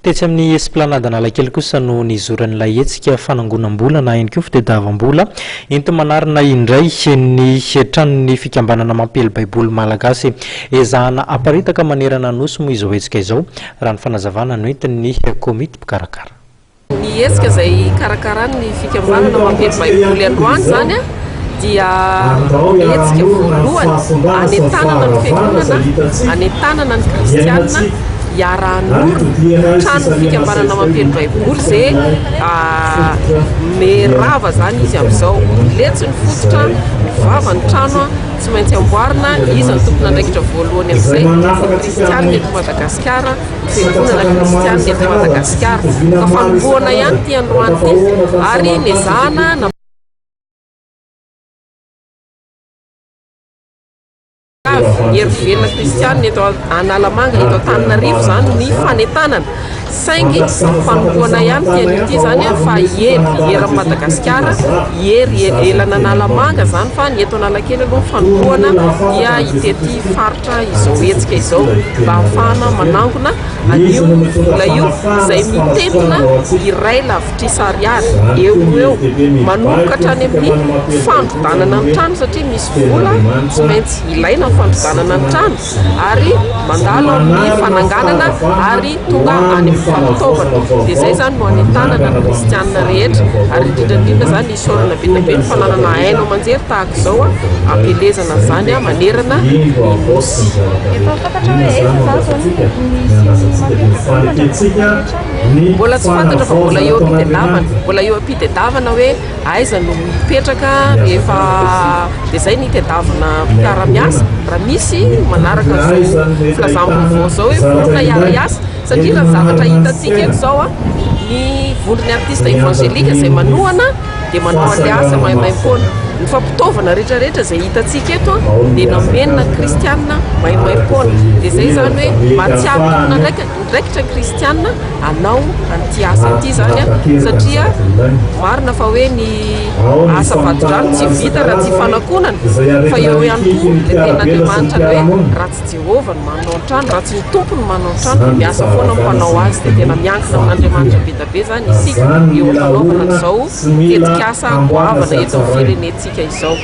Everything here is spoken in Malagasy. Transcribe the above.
Tetsy amin'ny Esplanade Analakely kosa no nizoran'ilay hetsika fanangonam-bola na ihany koa fitadiavam-bola enti-manarina indray ny tranon'ny fikambanana mampiely baiboly malagasy. Ezahana aparitaka manerana ny Nosy moa izao hetsika izao, raha ny fanazavana noentin'ny komity mpikarakara. Ny hetsika izay karakarain'ny fikambanana mampiely baiboly androany izany dia hetsika voalohany anentanana ny fiangonana, anentanana ny kristianina hiara-hanorina tranon'ny fikambanana mampiely baiboly izay mirava izany izy amin'izao. Miletsy ny fototra, mivava ny trano, tsy maintsy amboarina, iza no tompon'andraikitra voalohany amin'izay? Ny kristianina eto Madagasikara. Fiangonana kristianina eto Madagasikara. Ka fanombohana ihany ity androany ity ary nezahana avy ny hery velona kristianina eto Analamanga, eto Antananarivo izany ny fanentanana. Saingy fanombohana ihany ity anio ity izany fa hery eran'i Madagasikara, hery elan'Analamanga izany fa ny eto Analakely aloha ny fanombohana dia hitety faritra. izao hetsika izao mba hahafahana manangona an'io vola io izay mitentina iray lavitrisa ariary eo ho eo manomboka hatrany amin'ny fandrodanana ny trano satria misy vola tsy maintsy ilaina ny fandrodanana ny trano ary mandalo amin'ny fananganana ary tonga any amin'ny fampitaovana dia izay izany no anentanana ny kristianina rehetra ary indrindra indrindra izany Isaorana be dia be ny fananana haino aman-jery tahaka izao hampielezana an'izany manerana ny Nosy. Efa fantatra hoe aiza izany izao ny misy ny mampiaka vola Mbola tsy fantatra fa mbola eo am-pitedavana, mbola eo am-pitedavana hoe aiza no hipetraka rehefa dia izay ny hitedavana mpiara-miasa raha misy manaraka an'izao filazam-baovao izao hoe vonona hiara-hiasa satria raha ny zavatra hitantsika eto izao Ny vondron'ny artista evangelika izay manohana dia manao an'ilay asa maimaimpoana. Ny fampitaovana rehetrarehetra izay hitantsika eto dia namenina ny kristianina maimaimpoana. Dia izay izany hoe mahatsiaro tompon'andraikitra ny kristianina hanao an'ity asa ity izany satria marina fa hoe ny asa vadi-drano tsy vita raha tsy fanakonana fa eo ihany koa ilay tenin'Andriamanitra ny hoe raha tsy Jehovah no manao ny trano, raha tsy ny Tompo no manao ny trano dia miasa foana ny mpanao azy, dia tena miankina amin'Andriamanitra be dia be izany isika eo am-panaovana an'izao tetikasa goavana eto amin'ny firenentsika izao.